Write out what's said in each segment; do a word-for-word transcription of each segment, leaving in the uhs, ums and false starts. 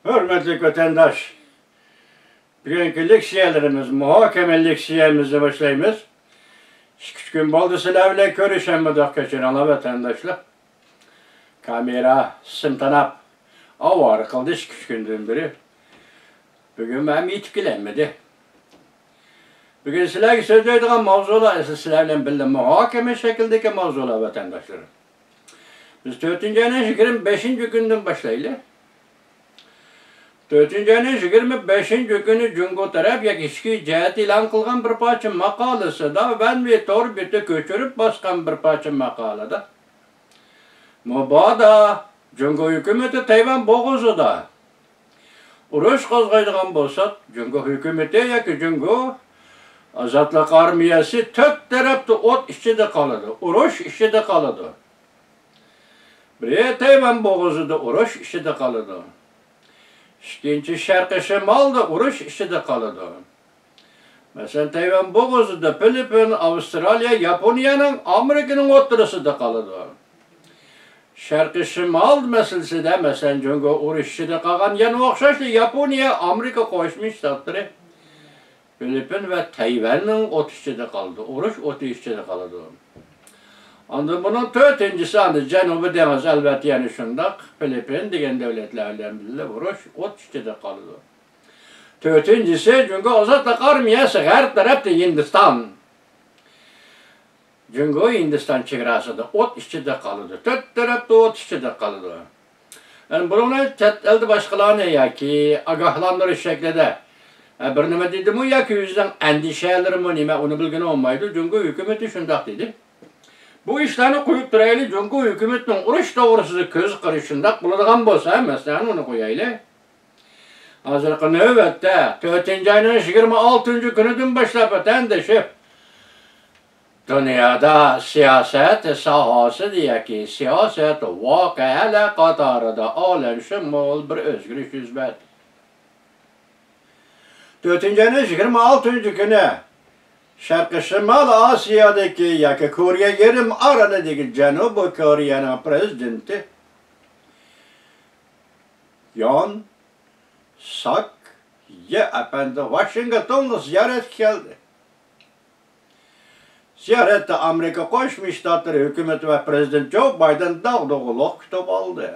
ھۆرمەتلىك ۋەتەنداش، بۈگۈنكى لېكسىيەلىرىمىز، مۇھاكىمە لېكسىيەمىزنى باشلايمىز. ئىككى-ئۈچ كۈن بولدى سىلەر بىلەن كۆرۈشەلمىدۇق، كەچۈرۈڭلار ۋەتەنداشلار. كامېرا سىم تاناپ ئاۋارە قىلدى ئىككى-ئۈچ كۈندىن بېرى. بۈگۈن مەن يېتىپ كېلەلمىدى. بۈگۈن سىلەرگە سۆزلەيدىغان ماۋزۇلار ئەسلى سىلەر بىلەن بىللە مۇھاكىمە شەكلىدىكى ماۋزۇلار، ۋەتەنداشلىرىم. بىز تۆتىنچى ئاينىڭ يىگىرمە بەشىنچى كۈنىدىن باشلايلى. تۆتىنچى ئاينىڭ يىگىرمە بەشىنچى كۈنى جۇڭگو تەرەپ ياكى ئىچكى جەھەت ئېلان قىلغان بىر پارچە ماقالىسىدا، ۋەنۋى تور بېتى كۆچۈرۈپ باسقان بىر پارچە ماقالىدا، مۇبادا جۇڭگو ھۆكۈمىتى تەيۋەن بوغۇزىدا ئۇرۇش قوزغايدىغان بولسا، جۇڭگو ھۆكۈمىتى ياكى جۇڭگو ئازادلىق ئارمىيەسى تۆت تەرەپتە ئوت ئىچىدە قالىدۇ، ئۇرۇش ئىچىدە قالىدۇ. بىرى تەيۋەن بوغۇزىدا ئۇرۇش ئىچىدە قالىدۇ. ئىككىنچى، شەرقىي شىمالدا ئۇرۇش ئىچىدە قالىدۇ. مەسىلەن، تەيۋەن بوغۇزىدا فىلىپپىن، ئاۋسترالىيە، ياپونىيەنىڭ، ئامېرىكىنىڭ ئوتتۇرىسىدا قالىدۇ. شەرقىي شىمال مەسىلىسىدە، مەسىلەن، جۇڭگو ئۇرۇش ئىچىدە قالغان، يەنە ئوخشاشلا ياپونىيە، ئامېرىكا قوشما شتاتلىرى، فىلىپپىن ۋە تەيۋەننىڭ ئوت ئىچىدە قالىدۇ، ئۇرۇش ئوتى ئىچىدە قالىدۇ. ئاندىن بۇنىڭ تۆتىنچىسى، ئاندىن جەنۇبىي دېڭىز، ئەلۋەتتە، يەنە شۇنداق، فىلىپپىن دېگەن دۆلەتلەر بىلەن بىللە ئۇرۇش ئوت ئىچىدە قالىدۇ. تۆتىنچىسى، جۇڭگو ئازادلىق ئارمىيەسى غەرب تەرەپتە ھىندىستان. جۇڭگو ھىندىستان چېگراسىدا ئوت ئىچىدە قالىدۇ. تۆت تەرەپتە ئوت ئىچىدە قالىدۇ. يەنى بۇنىڭ بىلەن چەت ئەلدە باشقىلارنى ياكى ئاگاھلاندۇرۇش شەكلىدە، ئە، بىر نېمە دېدىمۇ ياكى ئۆزىنىڭ ئەندىشەلىرىمۇ نېمە، ئۇنى بىلگىلى بولمايدۇ. جۇڭگو ھۆكۈمىتى شۇنداق دېدى. بۇ ئىشلارنى قويۇپ تۇرايلى، جۇڭگو ھۆكۈمىتىنىڭ ئۇرۇش توغرىسىدا كۆز قارىشى شۇنداق بولىدىغان بولسا، مەسىلەن، ئۇنى قويايلى. ھازىرقى نۆۋەتتە تۆتىنچى ئاينىڭ يىگىرمە ئالتىنچى كۈنىدىن باشلاپ ۋەتەندىشىم، دۇنيادا سىياسەت ساھەسىدە ياكى سىياسەت ۋەقەلەر قاتارىدا ئالەمشۇمۇل بىر ئۆزگىرىش يۈز بەردى. تۆتىنچى ئاينىڭ يىگىرمە ئالتىنچى كۈنى شەرقىي شىمال ئاسىيادىكى ياكى كورېيە يېرىم ئارىلىدىكى جەنۇبىي كورېيەنىڭ پرېزىدېنتى يون ساك يې ئەپەندى ۋاشىنگتونغا زىيارەتكە كەلدى. زىيارەتتە ئامېرىكا قوشما شتاتلىرى ھۆكۈمىتى ۋە پرېزىدېنت جو بايدېن داغدۇغىلىق كۈتۈپ ئالدى.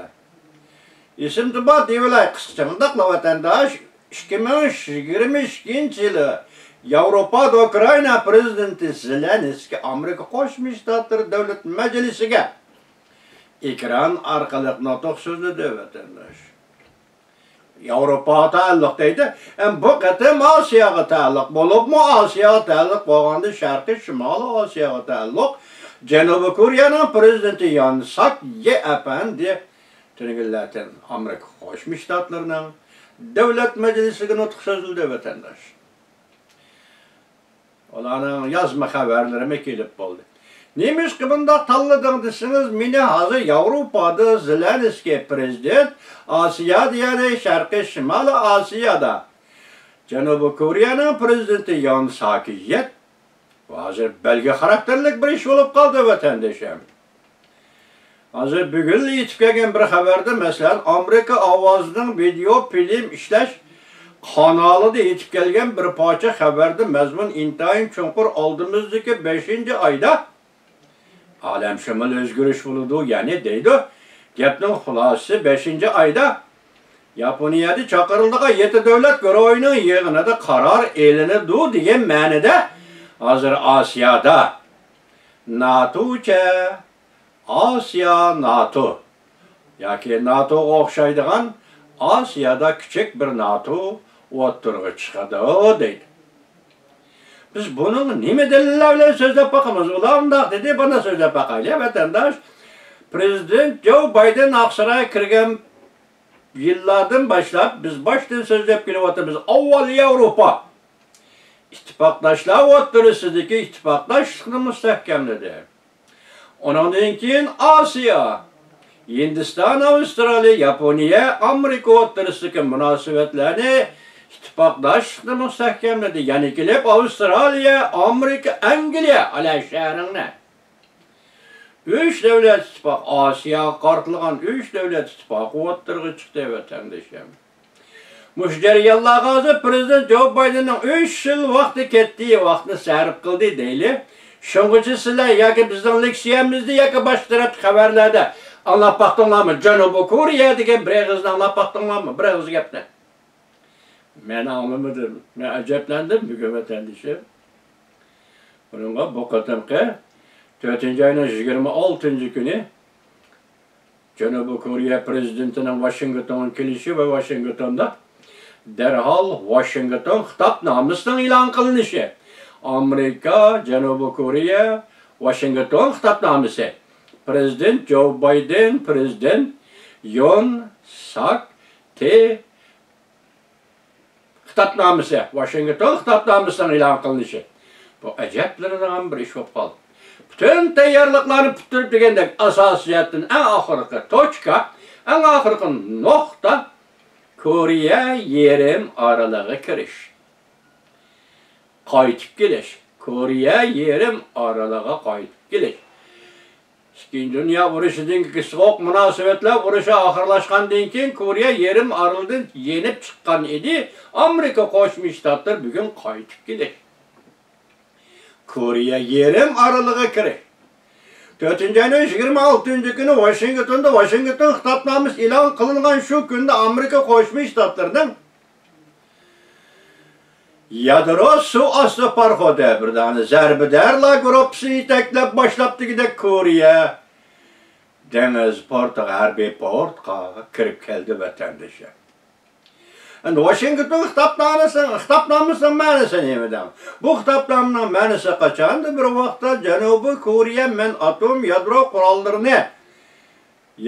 ئېسىمدە بار دېيىۋېلەي قىسقىچە مۇنداقلا ۋەتەنداش، ئىككى مىڭ يىگىرمە ئىككىنچى يىلى ياۋروپادا ئۇكرائىنا پرېزىدېنتى زېلېنسكىي ئامېرىكا قوشما شتاتلىرى دۆلەت مەجلىسىگە ئېكران ئارقىلىق نۇتۇق سۆزلىدى، ۋەتەنداش. ياۋروپاغا تەئەللۇق دەيدۇ. ئەم، بۇ قېتىم ئاسىياغا تەئەللۇق بولۇپمۇ، ئاسىياغا تەئەللۇق بولغاندا شەرقىي شىمالىي ئاسىياغا تەئەللۇق جەنۇبىي كورېيەنىڭ پرېزىدېنتى يون ساك يې ئەپەندى تۈنۈگۈنلەتەن ئامېرىكا قوشما شتاتلىرىنىڭ دۆلەت مەجلىسىگە نۇتۇق سۆزلىدى، ۋەتەنداش. ئۇلارنىڭ يازما خەۋەرلىرىمۇ كېلىپ بولدى. نېمىشقا بۇنداق تاللىدىڭ دېسىڭىز، مېنى ھازىر ياۋروپادا زېلېنسكىي پرېزىدېنت، ئاسىيادا، يەنى شەرقىي شىمالىي ئاسىيادا جەنۇبىي كورېيەنىڭ پرېزىدېنتى يون ساك يې. بۇ ھازىر بەلگە خاراكتېرلىك بىر ئىش بولۇپ قالدى، ۋەتەندىشىم. ھازىر بۈگۈنلا يېتىپ كەلگەن بىر خەۋەردە، مەسىلەن، ئامېرىكا ئاۋازىنىڭ ۋىدېئو فىلىم ئىشلەش قانالىدا يېتىپ كەلگەن بىر پارچە خەۋەردە مەزمۇن ئىنتايىن چوڭقۇر، ئالدىمىزدىكى بەشىنچى ئايدا ئالەمشۇمۇل ئۆزگىرىش بولىدۇ، يەنى دەيدۇ. گەپنىڭ خۇلاسىسى، بەشىنچى ئايدا ياپونىيەدە چاقىرىلىدىغان يەتتە دۆلەت گۇرۇھىنىڭ يىغىنىدا قارار ئېلىنىدۇ دېگەن مەنىدە ھازىر ئاسىيادا ناتوچە ئاسىيا ناتو ياكى ناتوغا ئوخشايدىغان ئاسىيادا كىچىك بىر ناتو ئوتتۇرىغا چىقىدۇ دەيدۇ. بىز بۇنىڭغا نېمە دەلىللەر بىلەن سۆزلەپ باقىمىز؟ ئۇلار ئۇنداق دېدى، بۇنداق سۆزلەپ باقايلى، ۋەتەنداش. پرېزىدېنت جو بايدېن ئاقسارايغا كىرگەن يىللاردىن باشلاپ بىز باشتىن سۆزلەپ كېلىۋاتىمىز. ئاۋۋال ياۋروپا ئىتتىپاقداشلار ئوتتۇرىسىدىكى ئىتتىپاقداشلىقنى مۇستەھكەملىدى. ئۇنىڭدىن كېيىن ئاسىيا، ھىندىستان، ئاۋسترالىيە، ياپونىيە، ئامېرىكا ئوتتۇرىسىدىكى مۇناسىۋەتلەرنى، ئىتتىپاقداشلىقنى مۇستەھكەملىدى. يەنە كېلىپ ئاۋسترالىيە، ئامېرىكا، ئەنگلىيە، ئەلە شەھىرىڭنى. ئۈچ دۆلەت ئىتتىپاقى، ئاسىياغا قارىتىلغان ئۈچ دۆلەت ئىتتىپاقى ئوتتۇرىغا چىقتى، ۋەتەندىشىم. مۇشۇ جەريانلارغا ھازىر پىرېزىدېنت جو بايدېننىڭ ئۈچ يىل ۋاقتى كەتتى، ۋاقتىنى سەرپ قىلدى دەيلى. شۇڭغىچە سىلەر ياكى بىزنىڭ لېكسىيەمىزدە ياكى باشقا تەرەپتە خەۋەرلەردە ئاڭلاپ باقتىڭلارمۇ؟ جەنۇبىي كورېيە دېگەن بىر ئېغىزنى ئاڭلاپ باقتىڭلارمۇ؟ بىر ئېغىز گەپنى. مەن ئاڭلىمىدىم. مەن ئەجەبلەندىم بۈگۈن ۋەتەندىشىم. بۇنىڭغا بۇ قېتىمقى تۆتىنچى ئاينىڭ يىگىرمە ئالتىنچى كۈنى جەنۇبىي كورېيە پىرېزىدېنتىنىڭ ۋاشىنگتونغا كېلىشى ۋە ۋاشىنگتوندا دەرھال ۋاشىنگتون خىتابنامىسىنىڭ ئېلان قىلىنىشى. ئامېرىكا، جەنۇبىي كورېيە، ۋاشىنگتون خىتابنامىسى. پىرېزىدېنت جو بايدېن، پىرېزىدېنت يون ساك تې خىتابنامىسى، ۋاشىنگتون خىتابنامىسىنىڭ ئېلان قىلىنىشى. بۇ ئەجەبلىنىدىغان بىر ئىش بولۇپ قالدى. پۈتۈن تەييارلىقلارنى پۈتتۈرۈپ دېگەندەك، ئاساسىي جەھەتتىن ئەڭ ئاخىرقى توچكا، ئەڭ ئاخىرقى نۇقتا كورېيە يېرىم ئارىلىغا كىرىش. قايتىپ كېلىش. كورېيە يېرىم ئارىلىغا قايتىپ كېلىش. ئىككىنچى دۇنيا ئۇرۇشىدىن كېيىنكى سوغۇق مۇناسىۋەتلەر ئۇرۇشى ئاخىرلاشقاندىن كېيىن كورېيە يېرىم ئارىلىدىن يېنىپ چىققان ئىدى. ئامېرىكا قوشما شتاتلىرى بۈگۈن قايتىپ كېلىش. كورېيە يېرىم ئارىلىغا كىرىش. تۆتىنچى ئاينىڭ يىگىرمە ئالتىنچى كۈنى ۋاشىنگتوندا ۋاشىنگتون خىتابنامىسى ئېلان قىلىنغان شۇ كۈندە ئامېرىكا قوشما شتاتلىرىنىڭ يادرو سۇ ئاستى پاراخوتى بىر دانە زەربىدارلار گۇرۇپپىسى يېتەكلەپ باشلاپ دېگۈدەك كورېيە دېڭىز پورتىغا، ھەربىي پورتقا كىرىپ كەلدى، ۋەتەندىشىم. ئەمدى ۋاشىنگتون خىتابنامىسىنىڭ، خىتابنامىسىنىڭ مەنىسى نېمە دەڭ؟ بۇ خىتابنامىنىڭ مەنىسى قاچاندا بىر ۋاقىتتا جەنۇبىي كورېيە مەن ئاتوم يادرو قوراللىرىنى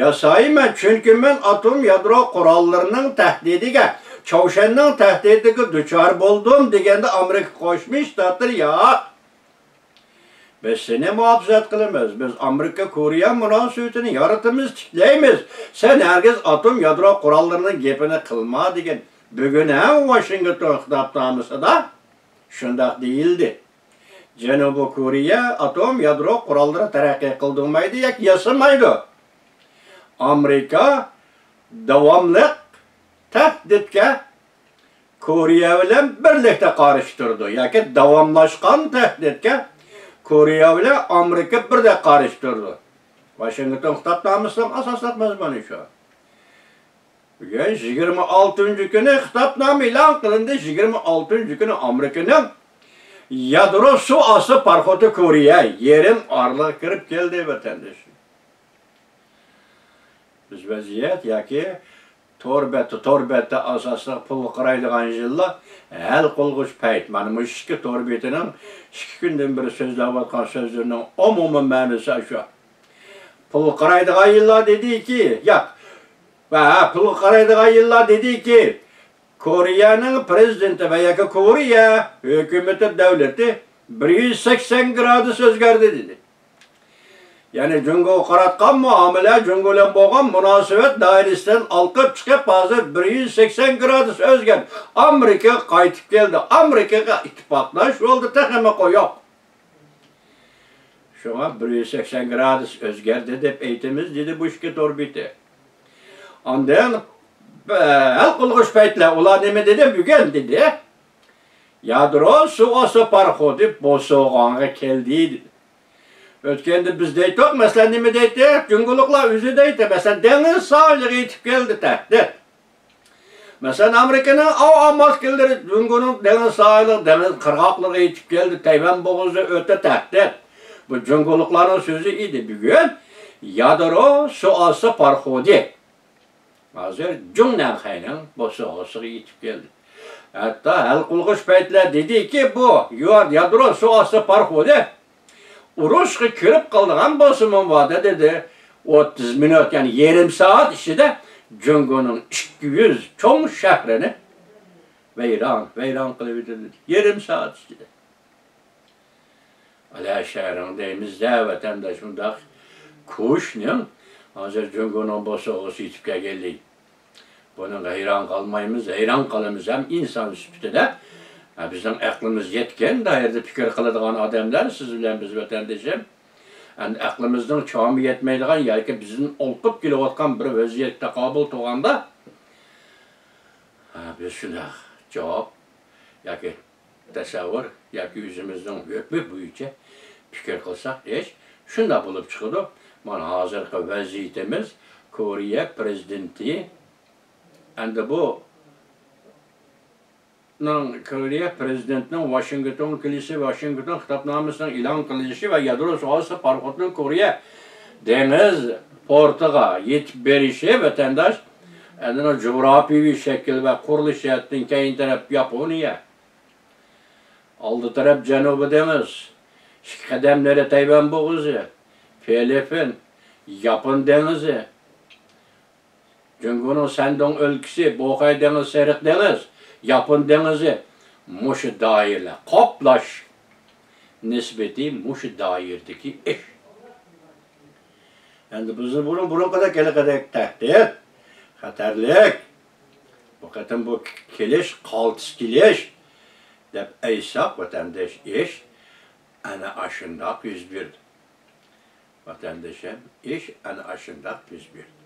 ياسايمەن، چۈنكى مەن ئاتوم يادرو قوراللىرىنىڭ تەھدىتىگە، چاۋشيەننىڭ تەھدىتىگە دۇچار بولدۇم دېگەندە ئامېرىكا قوشما شتاتلىرى ياق. بىز سېنى مۇھاپىزەت قىلىمىز. بىز ئامېرىكا كورېيە مۇناسىۋىتىنى يارىتىمىز، تىكلەيمىز. سەن ھەرگىز ئاتوم يادرو قوراللىرىنىڭ گېپىنى قىلما دېگەن بۈگۈن ھەم ۋاشىنگتون خىتابنامىسىدا شۇنداق دېيىلدى. جەنۇبىي كورېيە ئاتوم يادرو قوراللىرى تەرەققىي قىلدۇرمايدۇ ياكى ياسىمايدۇ. ئامېرىكا داۋاملىق تەھدىتكە كورېيە بىلەن بىرلىكتە قارشى تۇرىدۇ ياكى داۋاملاشقان تەھدىتكە كورېيە بىلەن ئامېرىكا بىردەك قارشى تۇرىدۇ. ۋاشىنگتون خىتابنامىسىنىڭ ئاساسلىق مەزمۇنى شۇ. بۈگۈن يىگىرمە ئالتىنچى كۈنى خىتابنامە ئېلان قىلىندى. يىگىرمە ئالتىنچى كۈنى ئامېرىكىنىڭ يادرو سۇ ئاستى پاراخوتى كورېيە يېرىم ئارىلىغا كىرىپ كەلدى، ۋەتەندىشىم. بىز ۋەزىيەت ياكى تور بەتتە، تور بەتتە ئاساسلىق پۇلغا قارايدىغان يىللار ھەل قىلغۇچ پەيت. مانا مۇشۇ ئىككى تور بېتىنىڭ ئىككى كۈندىن بېرى سۆزلەۋاتقان سۆزلىرىنىڭ ئومۇمىي مەنىسى شۇ. پۇلغا قارايدىغان يىللار دېدىكى، ياق. ۋە پۇلغا قارايدىغان يىللار دېدىكى، كورېيەنىڭ پىرېزىدېنتى ۋە ياكى كورېيە ھۆكۈمىتى، دۆلىتى بىر يۈز سەكسەن گرادۇس ئۆزگەردى دېدى. يەنى جۇڭگوغا قاراتقان مۇئامىلە، جۇڭگو بىلەن بولغان مۇناسىۋەت دائىرىسىدىن ئالقىپ چىقىپ، ھازىر بىر يۈز سەكسەن گرادۇس ئۆزگەردى. ئامېرىكىغا قايتىپ كەلدى. ئامېرىكىغا ئىتتىپاقداش بولدى، تېخىمۇ قويۇق. شۇڭا بىر يۈز سەكسەن گرادۇس ئۆزگەردى دەپ ئېيتىمىز، دېدى بۇ ئىككى تور بېتى. ئاندىن، ھەل قىلغۇچ پەيتلەر، ئۇلار نېمە دېدى؟ بۈگۈن دېدى، يادرو سۇ ئاستى پاراخوتى بوسۇغانغا كەلدى دېدى. ئۆتكەندە بىز دەيتتۇق، مەسىلەن، نېمە دەيتتى؟ جۇڭگولۇقلار ئۆزى دەيتتى، مەسىلەن، دېڭىز ساھىلىغا يېتىپ كەلدى تەھدىت. مەسىلەن، ئامېرىكىنىڭ ئاۋۇ ئاماسكىلىرى جۇڭگونىڭ دېڭىز ساھىلى، دېڭىز قىرغاقلىرىغا يېتىپ كەلدى، تەيۋەن بوغۇزى ئۆتتى، تەھدىت. بۇ جۇڭگولۇقلارنىڭ سۆزى ئىدى. بۈگۈن يادرو سۇ ئاستى پاراخوتى ھازىر جۇڭنەنخەينىڭ بوسۇغىسىغا يېتىپ كەلدى. ھەتتا ھەل قىلغۇچ پەيتلەر دېدىكى، بۇ يۇ-، يادرو سۇ ئاستى پاراخوتى ئۇرۇشقا كىرىپ قالىدىغان بولسىمۇ باردا دېدى، ئوتتۇز مىنۇت، يەنى يېرىم سائەت ئىچىدە جۇڭگونىڭ ئىككى يۈز چوڭ شەھىرىنى ۋەيران، ۋەيران قىلىۋېتىدۇ دېدى. يېرىم سائەت ئىچىدە. ئەلە شەھىرىڭ دەيمىز-دە، ۋەتەنداش، مۇنداق كۈچنىڭ ھازىر جۇڭگونىڭ بوسۇغىسىغا يېتىپ كەلگەنلىكى. بۇنىڭغا ھەيران قالمايمىز، ھەيران قالىمىز ھەم ئىنسان سۈپىتىدە. ھە، بىزنىڭ ئەقلىمىز يەتكەن دائىرىدە پىكىر قىلىدىغان ئادەملەر سىز بىلەن بىز، ۋەتەندىشىم. ئەمدى ئەقلىمىزنىڭ چامى يەتمەيدىغان ياكى بىزدىن ئولقۇپ كېلىۋاتقان بىر ۋەزىيەتكە تاقابىل تۇرغاندا، بىز شۇنداق جاۋاب ياكى تەسەۋۋۇر ياكى ئۆزىمىزنىڭ ھۆكمى بويىچە پىكىر قىلساق، ئىش شۇنداق بولۇپ چىقىدۇ. مانا ھازىرقى ۋەزىيىتىمىز، كورېيە پىرېزىدېنتى، ئەمدى بۇ نىڭ، كورېيە پىرېزىدېنتىنىڭ ۋاشىنگتونغا كېلىشى، ۋاشىنگتون خىتابنامىسىنىڭ ئېلان قىلىنىشى ۋە يادرو سۇغارتىسى پاراخوتىنىڭ كورېيە دېڭىز پورتىغا يېتىپ بېرىشى، ۋەتەنداش، ئەنە جۇغراپىيەۋى شەكىل ۋە قۇرۇلۇش جەھەتتىن كەينى تەرەپ ياپونىيە، ئالدى تەرەپ جەنۇبىي دېڭىز، ئىككى قەدەم نېرى تەيۋەن بوغۇزى، فىلىپپىن، ياپون دېڭىزى، جۇڭگونىڭ سەندۇڭ ئۆلكىسى، بوخەي دېڭىزى، سېرىق دېڭىز، ياپون دېڭىزى، مۇشۇ دائىرىلەر قاپلاش نىسبىتى مۇشۇ دائىرىدىكى ئىش. ئەمدى بىزنى بۇرۇن، بۇرۇنقىدەك، ھېلىقىدەك تەھدىت، خەتەرلىك، بۇ قېتىم بۇ كېلىش، قالتىس كېلىش دەپ ئېيتساق، ۋەتەنداش، ئىش ئەنە ئاشۇنداق يۈز بېرىدۇ. ۋەتەندىشىم، ئىش ئەنە ئاشۇنداق يۈز بېرىدۇ.